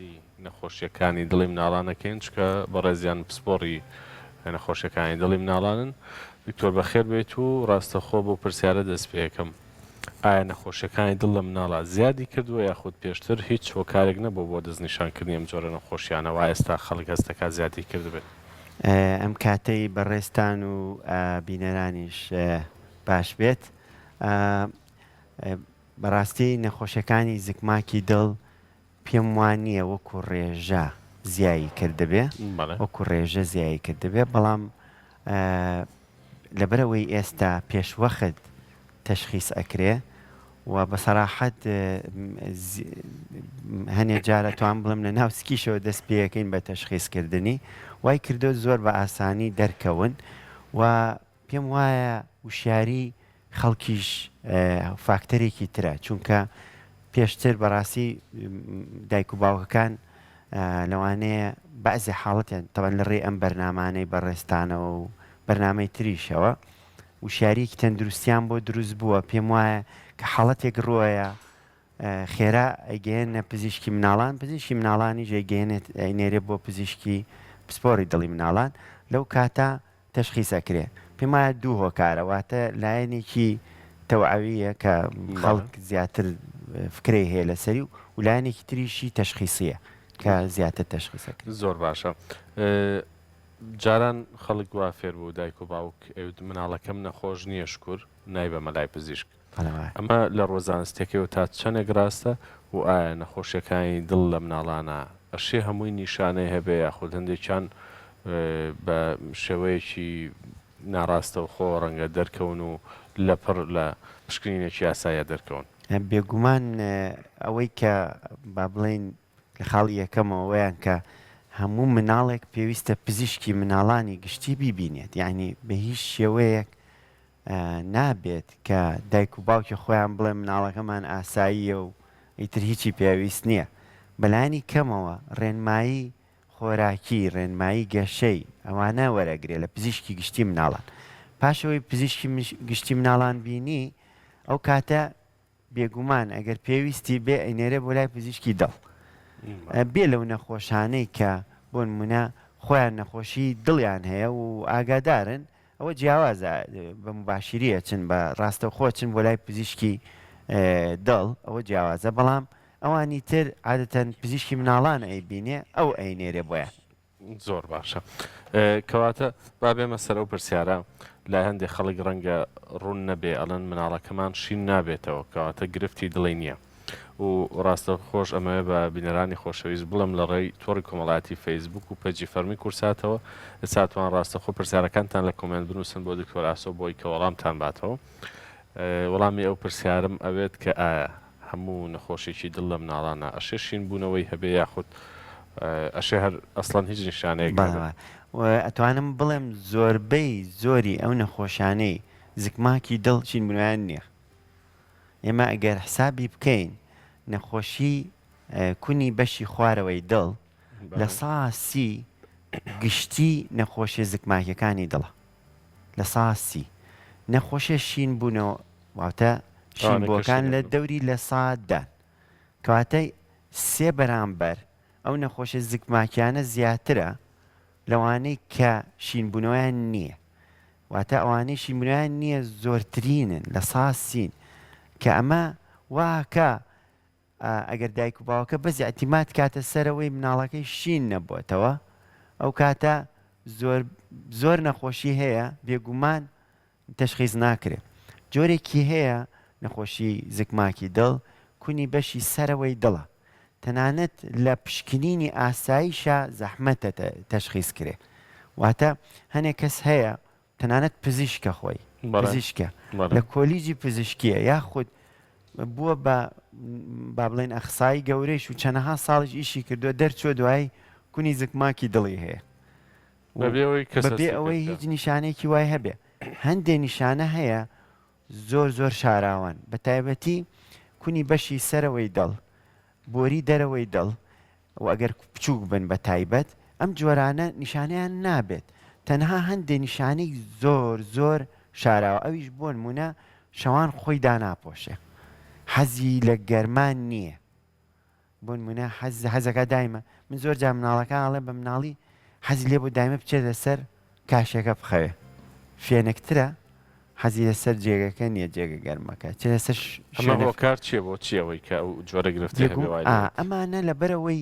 باسی نەخۆشیەکانی دڵی مناڵان ئەکەین چونکە بەڕێزیان پسپۆڕی نەخۆشیەکانی دڵی مناڵانن. دکتۆر بەخێر بێیت و ڕاستەخۆ بەو پرسیارە دەست پێ ئەکەم ئایا نەخۆشیەکانی دڵ لە مناڵا زیادی کردووە یاخود پێشتر هیچ هۆکارێک نەبووە بۆ دەستنیشانکردنی ئەم جۆرە نەخۆشیانە وا ئێستا خەڵک هەست دەکات زیادی کردبێت؟ ئەم کاتەی بەڕێزتان و بینەرانیش باش بێت. بەڕاستی نەخۆشیەکانی زکماکی دڵ پێم وا نییە وەکو ڕێژە زیایی کردبێ وەکو ڕێژە زیایی کردبێ بەڵام لەبەرئەوەی ئێستا پێشوەخت تەشخیس ئەکرێ و بە سەراحەت هەنێ جار ئەتوان بڵێم لە ناو سکیشەوە دەست پێەکەین بە تەشخیس کردنی وای کردو زۆر بە ئاسانی دەرکەون و پێم وایە وشیاری خەڵکیش فاکتەرێکی ترە چونکە پێشتر بەڕاستی دایک و باوکەکان لەوانەیە بەعزێ حاڵەتیان تەبعەن لە ڕێی ئەم بەرنامانەی بەڕێزتانەوە و بەرنامەی تریشەوە وشیاریەکی تەندروستیان بۆ دروست بووە پێم وایە کە حاڵەتێک ڕۆیە خێرا ئەیگەیەننە پزیشکی مناڵان پزیشکی مناڵانیش ئەیگەیەنێت ئەینێرێ بۆ پزیشکی پسپۆڕی دڵی مناڵان لەو کاتە تەشخیس ئەکرێ. پێم وایە دوو هۆکارە واتە لایەنێکی تەوعەوییە کە خەڵک زیاتر فکرەی هەیە لەسەری و لایەنێکی تریشی تەشخیسییە کە زیاتر تەشخیس ئەکرێ. زۆر باشە. جاران خەڵک وا فێر بوو دایک و باوک ئەیوت مناڵەکەم نەخۆش نییە شکور نایبەمە لای پزیشک. ئەمە لە ڕووە زانستیەکەیەوە تا چەنێک ڕاستە و ئایا نەخۆشیەکانی دڵ لە مناڵانا ئەشێ هەمووی نیشانەی هەبێ یاخود هەندێکیان بە شێوەیەکی ناڕاستەوخۆ ڕەنگە دەرکەون و لەپڕ لە پشکنینێکی یاساییا دەرکەون؟ بێگومان ئەوەی کە با بڵێین لە خاڵی یەکەمەوە وەیان کە هەموو مناڵێک پێویستە پزیشکی مناڵانی گشتی بیبینێت یانی بە هیچ شێوەیەک نابێت کە دایک و باوکی خۆیان بڵێن مناڵەکەمان ئاساییە و ئیتر هیچی پێویست نییە. بەلایەنی کەمەوە ڕێنمایی خۆراکی، ڕێنمایی گەشەی ئەوانە وەرئەگرێ لە پزیشکی گشتی مناڵان. پاش ئەوەی پزیشکی گشتی مناڵان بینی ئەو کاتە بێگومان ئەگەر پێویستی بێ ئەینێرێ بۆ لای پزیشکی دڵ. بێ لەو نەخۆشانەی کە بۆ نموونە خۆیان نەخۆشی دڵیان هەیە و ئاگادارن ئەوە جیاوازە بە موباشیری ئەچن بە ڕاستەوخۆ ئەچن بۆ لای پزیشکی دڵ ئەوە جیاوازە بەڵام ئەوانی تر عادەتەن پزیشکی مناڵان ئەیبینێ ئەو ئەینێرێ بۆیان. زۆر باشە کەواتە با بێمە سەر ئەو پرسیارە لای هەندێک خەڵک ڕەنگە ڕوون نەبێ ئەڵێن مناڵەکەمان شین نابێتەوە کەواتە گرفتی دڵی نییە و ڕاستەوخۆش ئەمەوێ بە بینەرانی خۆشەویست بڵێم لە ڕێی تۆڕی کۆمەڵایەتی فەیسبوک و پەیجی فەرمی کورساتەوە ئێستا توان ڕاستەخۆ پرسیارەکانتان لە comment بنووسن بۆ دکتۆر ئاسۆ بۆی کە وەڵامتان باتەوە وەڵامی ئەو پرسیارم ئەوێت کە ئایا هەموو نەخۆشیی دڵ لە مناڵانا ئەشێ شین بوونەوەی هەبێ یاخود ئەشێ هەر ئەسڵەن هیچ نیشانەیەک نەبێ؟ بەڵێ ئەتوانم بڵێم زۆربەی زۆری ئەو نەخۆشانەی زکماکی دڵ شینبوونەوەیان نییە. ئێمە ئەگەر حسابی بکەین نەخۆشی کونی بەشی خوارەوەی دڵ 30% گشتی نەخۆشیە زکماکیەکانی دڵە 30% نەخۆشیە شین بوونەوە واتە شین بووەکان لە دەوری لە دان کەواتە سێ بەرامبەر ئەو نەخۆشیە زکماکیانە زیاترە لەوانەی کە شینبوونەوەیان نییە واتە ئەوانەی شینبوونەوەیان نییە زۆرترینن لە سا سین کە ئەمە واکا ئەگەر دایک و باوکە بەس ئیعتیماد کاتە سەرەوەی مناڵەکەی شین نەبووەتەوە ئەو کاتە زۆر زۆر نەخۆشی هەیە بێگومان تەشخیس ناکرێ جۆرێکی هەیە نەخۆشی زکماکی دڵ کونی بەشی سەرەوەی دڵە تەنانەت لە پشکنینی ئاساییشا زەحمەتە تەشخیس کرێ واتە هەنێ کەس هەیە تەنانەت پزیشکە خۆی پزیشکە لە کۆلیجی پزیشکیە یاخود بووە بە با بڵێن ئەخسایی گەورەیش و چەنەها ساڵیش ئیشی کردووە دەرچووە دوایی کونی زکماکی دڵی هەیە بەبێ ئەوەی هیچ نیشانەیەکی وای هەبێ هەندێ نیشانە هەیە زۆر زۆر شاراوەن بە تایبەتی کونی بەشی سەرەوەی دڵ بۆری دەرەوەی دڵ و ئەگەر بچووک بن بە تایبەت ئەم جۆرانە نیشانەیان نابێت تەنها هەندێ نیشانەی زۆر زۆر شاراوە ئەویش بۆ نمونە شەوان خۆی داناپۆشێ حەزی لە گەرما نییە. بۆ نمونە حەز حەزەکە دایمە من زۆر جار مناڵەکان ئەڵێم بە مناڵی حەزی لێ بوو دایمە بچێتە سەر کاشێکە بخەوێ فێنکترە حەزی لەسەر جێگەکە نییە جێگە گەرمەکە چێتە سەر ئەمە شوێنە هۆکار چییە بۆ چی ئەوەی کە ئەو جۆرە گرفتەی هەبێ بێگوم وای ئا لێ بێت؟ ئەمانە لەبەرئەوەی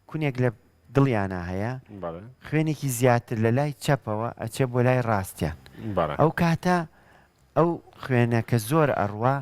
کونێک لە دڵیانا هەیە بەڵێ. خوێنێکی زیاتر لە لای چەپەوە ئەچێ بۆ لای ڕاستیان بەڵێ. ئەو کاتە ئەو خوێنە کە زۆر ئەڕوا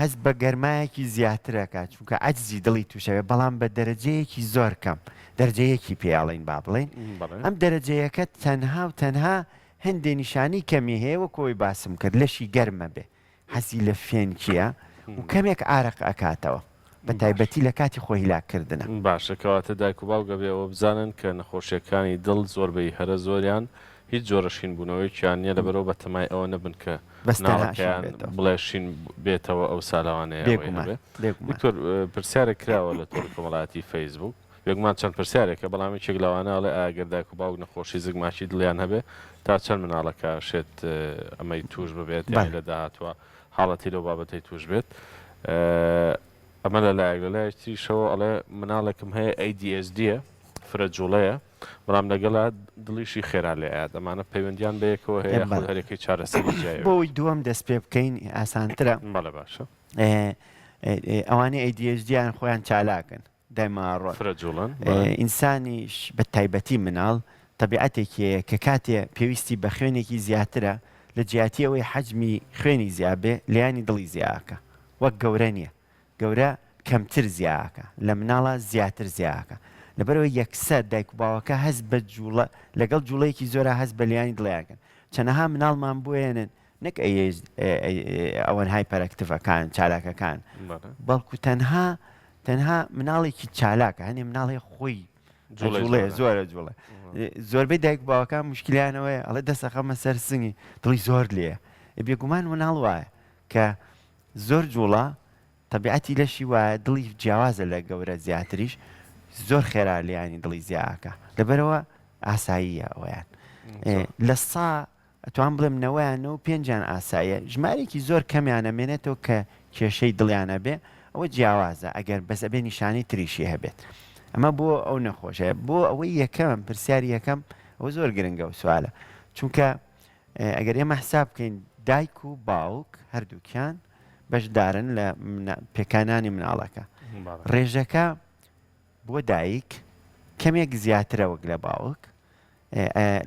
هەست بە گەرمایەکی زیاتر ئەکات چونکە عەجزی دڵی توش ئەبێ بەڵام بە دەرەجەیەکی زۆر کەم دەرەجە یەکی پێ ئەڵێین با بڵێین بەڵێ. ئەم دەرەجە یەکە تەنها و تەنها هەندێ نیشانەی کەمی هەیە وەکو ئەوەی باسم کرد لەشی گەرم ئەبێ حەزی لە فێنکیە و کەمێک عارەق ئەکاتەوە بە باشە. تایبەتی لە کاتی خۆ هیلاک کردنا. باشە کەواتە دایک و باوک ئەبێ ئەوە بزانن کە نەخۆشیەکانی دڵ زۆربەی هەرە زۆریان هیچ جۆرە شین بوونەوەیەکیان نیە لەبەرئەوە بەتەمای ئەوە نەبن کە بەس تەنها شین مناڵەکەیان بێتەوە. بڵێ شین بێتەوە ئەوسا لەوانەیە ئەوەی بێگومان هەبێ. بێگومان. دکتۆر پرسیارێک کراوە لە تۆڕی کۆمەڵایەتی فەیسبووک بێگومان چەند پرسیارێکە بەڵام یەکێک لەوانە ئەڵێ ئایا گەر دایک و باوک نەخۆشی زگماکی دڵیان هەبێ تا چەند مناڵەکە شێت ئەمەی توش ببێت یانی بەڵێ. لە داهاتوە حاڵەتی لەو بابەتەی توش بێت ئەمە لە لایەک لە لایەکی تریشەوە ئەڵێ مناڵێکم هەیە ADHD یە فرە جوڵەیە بەڵام لەگەڵا دڵیشی خێرا لێ ئەیات ئەمانە پەیوەندیان بەیەکەوە هەیە یاخود بەڵێ. هەرێکەی چارەسەری جیای بۆ ئەوێت؟ ئەوەی دووەم دەست پێ بکەین ئاسانترە. بەڵێ باشە. ئەوانەی ADHD یان خۆیان چالاکن دایما ئەڕۆن. فرە جوڵەن بەڵێ. ئینسانیش بە تایبەتی مناڵ تەبیعەتێکی هەیە کە کاتێ پێویستی بە خوێنێکی زیاترە لە جیاتی ئەوەی حەجمی خوێنی زیا بێ لێیانی دڵی زیا ئەکا وەک گەورە نیە گەورە کەمتر زیا ئەکا لە مناڵا زیاتر زیا ئەکا لەبەرئەوەی یەکسەر دایک و باوەکە هەست بە جوڵە لەگەڵ جوڵەیەکی زۆرا هەست بە لێیانی دڵیان ئەکەن چەنەها مناڵمان بۆیەنن نەک ئەوەن hyperactive ەکان چالاکەکان بەڵکو تەنها تەنها مناڵێکی چالاکە هەنێ مناڵێ خۆی جوڵێ زۆرە جوڵێ زۆربەی دایک باوەکان مشکلیانەوەی ئەڵێ دەسەخەمە سەر سنگی دڵی زۆر لێ بێگومان مناڵ وایە کە زۆر جوڵە تەبیعەتی لەشی وایە دڵی جیاوازە لە گەورە زیاتریش زۆر خێرا لێیانی دڵی زیاکە لەبەرەوە ئاساییە ئەویان لە سا ئەتوانم بڵێم نەوەیان نەوە پێنجیان ئاساییە ژمارەیەکی زۆر کەمیان ئەمێنێتەوە کە کێشەی دڵیان ئەبێ ئەوە جیاوازە ئەگەر بەس ئەبێ نیشانەی تریشی هەبێت ئەمە بۆ ئەو نەخۆشەیە بۆ ئەوەی یەکەم پرسیاری یەکەم ئەوە زۆر گرنگە و سوالە چونکە ئەگەر ئێمە حساب بکەین دایک و باوک هەردووکیان بەشدارن لە پێکانانی مناڵەکە ڕێژەکە بۆ دایک کەمێک زیاترە وەک لە باوک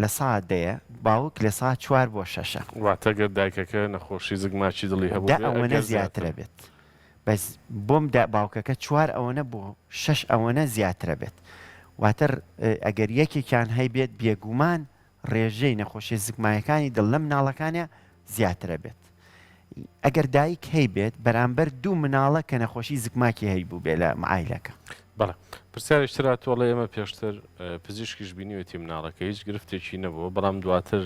لە سا دەیە، باوک لە سا چوار بۆ شەشە. واتە گەر دایکەکە نەخۆشی زگماکی دڵی دە هەبووبێ ئەوەنە ئەگەر زیاترە زیاتر. بێت بەس بۆم دا باوکەکە چوار ئەوەنە بۆ شەش ئەوەنە زیاترە بێت واتە ئەگەر یەکێکیان هەیبێت بێگومان ڕێژەی نەخۆشیە زگمایەکانی دڵ لە مناڵەکانیا زیاترە بێت ئەگەر دایک هەیبێت بەرامبەر دوو مناڵە کە نەخۆشی زگماکی هەیبووبێ لە عایلەکە. بەڵێ پرسیارێکی تر هاتووە ئەڵێ ئێمە پێشتر پزیشکیش بینیوێتی مناڵەکە هیچ گرفتێکی نەبووە بەڵام دواتر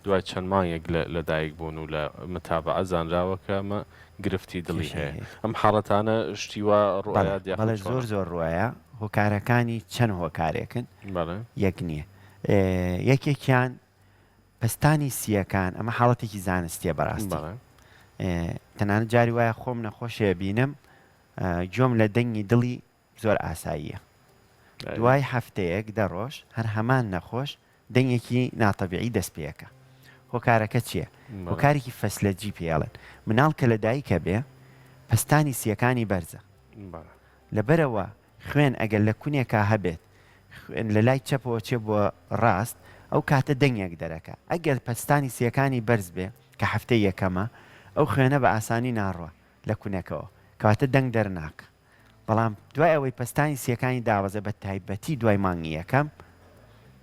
دوای چەند مانگێک لە دایک بوون و لە متابعە زانراوە کە ئەمە گرفتی دڵی کێشەی هەیە هەیە. ئەم حاڵەتانە شتی وا بەڵێ ڕوئەیات یاخود بەڵێ زۆر چۆنە؟ زۆر ڕوئەیا هۆکارەکانی چەند هۆکارێکن بەڵێ. یەک نییە یەکێکیان پەستانی سییەکان، ئەمە حاڵەتێکی زانستییە بەڕاستی. تەنانەت جاری وایە خۆم نەخۆشێ بینم گوێم لە دەنگی دڵی زۆر ئاساییە. دوای هەفتەیەک دە ڕۆژ هەر هەمان نەخۆش دەنگێکی ناتەبیعی دەست پێکا. هۆکارەکە چییە؟ هۆکارێکی فەسلەجی پێی ئەڵێن. مناڵ کە لە دایکە بێ پەستانی سییەکانی بەرزە. لەبەرئەوە خوێن ئەگەر لە کونێکا هەبێت خوێن لە لای چەپەوە چێ بۆ ڕاست ئەو کاتە دەنگێک دەرەکا ئەگەر پەستانی سیەکانی بەرز بێ کە هەفتەی یەکەمە ئەو خوێنە بە ئاسانی ناڕوا لە کونەکەوە کەواتە دەنگ دەرناکا بەڵام دوای ئەوەی پەستانی سیەکانی دابەزێ بە تایبەتی دوای مانگی یەکەم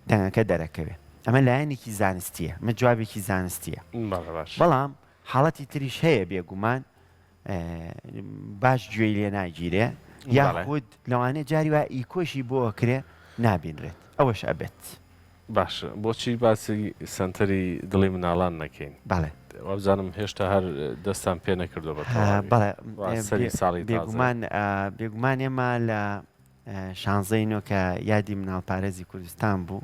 دەنگەکە دەرەکەوێ ئەمە لایەنێکی زانستیە ئەمە جوابێکی زانستیە بەڵێ باش. بەڵام حاڵەتی تریش هەیە بێگومان باش گوێی لێ ناگیرێ یاخود لەوانەیە جاری وایە ئیکۆشی بۆ ئەکرێ نابینرێت ئەوەش ئەبێت. باشە بۆچی باسی سەنتەری دڵی مناڵان نەکەین؟ بەڵێ. وابزانم هێشتا هەر دەستان پێ نەکردووە بە تەواوی. بەڵێ وا سەری ساڵی تازەیە. بێگومان بێگومان ئێمە لە شانزەی نۆ کە یادی مناڵپارێزی کوردستان بوو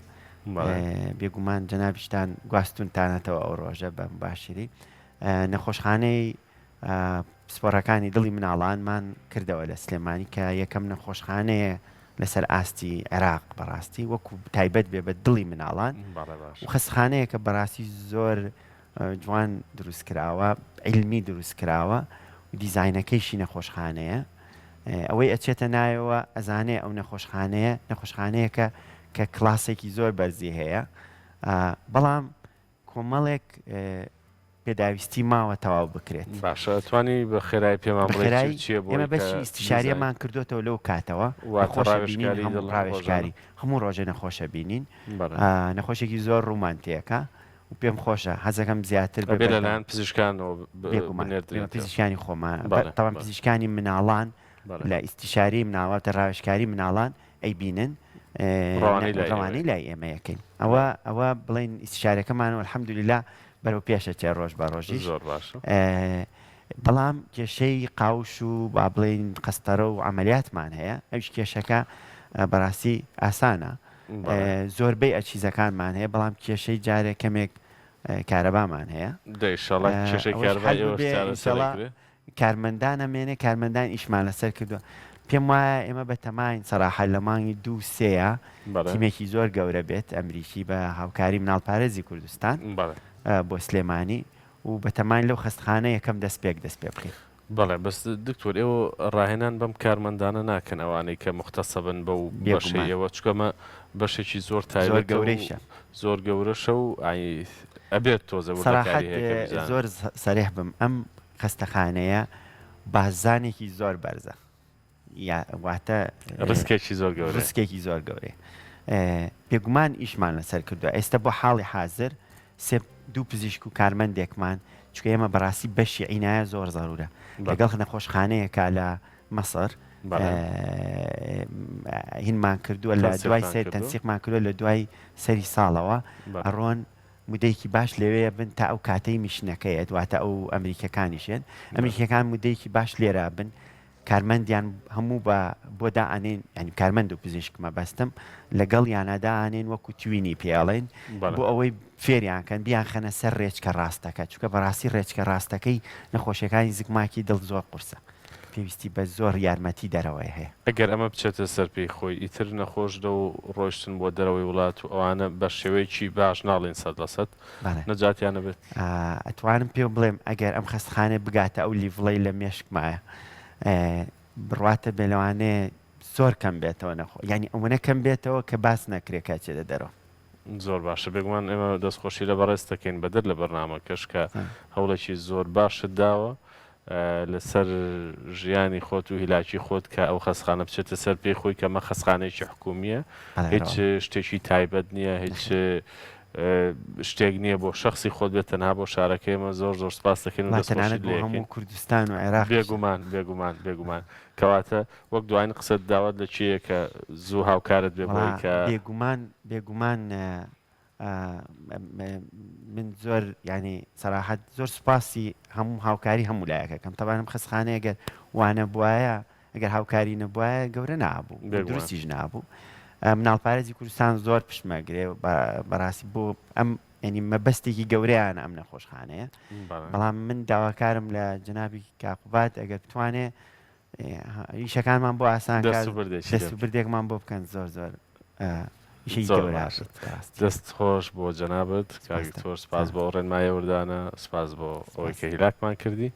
بێگومان جەنابیشتان گواستونتانەتەوە ئەو ڕۆژە بە مباشری نەخۆشخانەی. پسپۆڕەکانی دڵی مناڵانمان کردەوە لە سلێمانی کە یەکەم نەخۆشخانەیە لەسەر ئاستی عێراق بەڕاستی وەکو تایبەت بێ بە دڵی مناڵان و خەستخانەیەکە بەڕاستی زۆر جوان دروست کراوە عیلمی دروست کراوە و دیزاینەکەیشی نەخۆشخانەیە ئەوەی ئەچێتە ناوەوە ئەزانێ ئەو نەخۆشخانەیە نەخۆشخانەیەکە کە کلاسێکی زۆر بەرزی هەیە بەڵام کۆمەڵێک پێداویستی ماوە تەواو بکرێت. باشە ئەتوانی بە خێرایی پێمان بڵێی چی و چیە بۆی ئێمە بەشی ئیستیشاریەمان کردۆتەوە لەو کاتەوە نەخۆشە بینین هەموو ڕاوێژکاری هەموو ڕۆژێ نەخۆشە بینین نەخۆشێکی زۆر ڕوومان تێکا و پێم خۆشە حەزەکەم زیاتر بێ لەلایەن پزیشکانەوە بێگومان پزیشکانی خۆمان تەوان پزیشکانی مناڵان لە ئیستیشاری مناڵاتە ڕاوێژکاری مناڵان ئەیبینن ڕەوانەی لای ئێمە یەکەین ئەوە ئەوە بڵێن ئیستیشارەکەمان و الحمدللە بەرەو پێشە چێ ڕۆژ بە ڕۆژی زۆر باشە بەڵام کێشەی قاوش و با بڵێین قەستەرە و عملیاتمان هەیە ئەوش کێشەکە بەڕاستی ئاسانە زۆربەی ئەچیزەکانمان هەیە بەڵام کێشەی جارێ کەمێک کارەبامان هەیە کارمەندان ئەمێنێ کارمەندان ئیشمان لەسەر کردووە پێم وایە ئێمە بەتەماین سەراحە لە مانگی دوو سێیە تیمێکی زۆر گەورە بێت ئەمریکی بە هاوکاری مناڵپارێزی کوردستان بۆ سلێمانی و بەتەماین لەو خەستخانە یەکەم دەست پێک دەست پێ بکەین. بەڵێ بەس دکتۆر ئێوە ڕاهێنان بەم کارمەندانە ناکەن ئەوانەی کە موختەسە بن بەو بەشەی ئێوە چونکە ئەمە بەشێکی زۆر تایبەتە و زۆر گەورەشە و ئەبێت تۆزێ وردەکاری هەیە کە بزانن. زۆر سەریح بم ئەم خەستەخانەیە بازانێکی زۆر بەرزە یا واتە ڕسکێکی زۆر گەورەیە. ڕسکێکی زۆر گەورەیە بێگومان ئیشمان لەسەر کردووە ئێستا بۆ حاڵی حازر سێ دوو پزیشک و کارمەندێکمان چونکە ئێمە بەڕاستی بەشی عینایە زۆر زەرورە لەگەڵ نەخۆشخانەیەکە لە مەسڕ هینمان کردووە لە دوای سەر تەنسیقمان کردووە لە دوای سەری ساڵەوە ئەڕۆن مودەیەکی باش لەوێ بن تا ئەو کاتەی mission ەکە یەت واتە ئەو ئەمریکیەکانیش یەن ئەمریکیەکان مودەیەکی باش لێرە بن کارمەندیان هەموو بە بۆ دائەنێین یانی کارمەند و پزیشک مەبەستم لەگەڵ یانە دائەنێین وەکو توینی پێ ئەڵێن بۆ ئەوەی فێریان کەن بیانخەنە سەر ڕێچکە ڕاستەکە چونکە بەڕاستی ڕێچکە ڕاستەکەی نەخۆشیەکانی زگماکی دڵ زۆر قورسە پێویستی بە زۆر یارمەتی دەرەوەی هەیە. ئەگەر ئەمە بچێتە سەر پێی خۆی ئیتر نەخۆش لەو ڕۆیشتن بۆ دەرەوەی وڵات و ئەوانە بە شێوەیەکی باش ناڵێین 100% نەجاتیان ئەبێت. ئەتوانم پێو بڵێم ئەگەر ئەم خەستخانەیە بگاتە ئەو level ەی لە مێشکمایە بڕواتە بێ لەوانەیە زۆر کەم بێتەوە نەخۆ یانی ئەوەنە کەم بێتەوە کە باس نەکرێ کە ئەچێتە دەرەوە. زۆر باشە بێگومان ئێمە دەستخۆشی لە بەڕێزت دەکەین بەدەر لە بەرنامەکەش کە هەوڵێکی زۆر باشت داوە لەسەر ژیانی خۆت و هیلاکی خۆت کە ئەو خەستخانە بچێتە سەر پێی خۆی کە ئەمە خەستخانەیەکی حکومییە هیچ شتێکی تایبەت نییە هیچ شتێک نییە بۆ شخصی خۆت بێت تەنها بۆ شارەکەی ئێمە زۆر زۆر سپاس دەکەین و دەستخۆشیت لێ ئەکەین. هەموو کوردستان و عێراقیش. بێگومان بێگومان بێگومان کەواتە وەک دواین قسەت داوات لە کێیە کە زوو هاوکارت بێ بۆی کە. بێگومان بێگومان من زۆر یانی سەراحەت زۆر سوپاسی هەموو هاوکاری هەموو لایەکەکەم تەبعەن ئەم خەستخانەیە گەر وانە بوایە ئەگەر هاوکاری نەبوایە گەورە نابوو دروستیش نابوو مناڵپارێزی کوردستان زۆر پشتمەگرێ بەڕاستی بۆ ئەم ینی مەبەستێکی گەورەیان ئەم نەخۆشخانەیە بەڵام من داواکارم لە جەنابی کاقوبات ئەگەر بتوانێ ئیشەکانمان بۆ ئاسان دەست و بردێکمان بۆ بکەن زۆر زۆر دەست خۆش بۆ جەنابت کاک دکتۆر سپاس بۆ ڕێنمایە وردانە سپاس بۆ ئەوەی کە هیلاکمان کردی.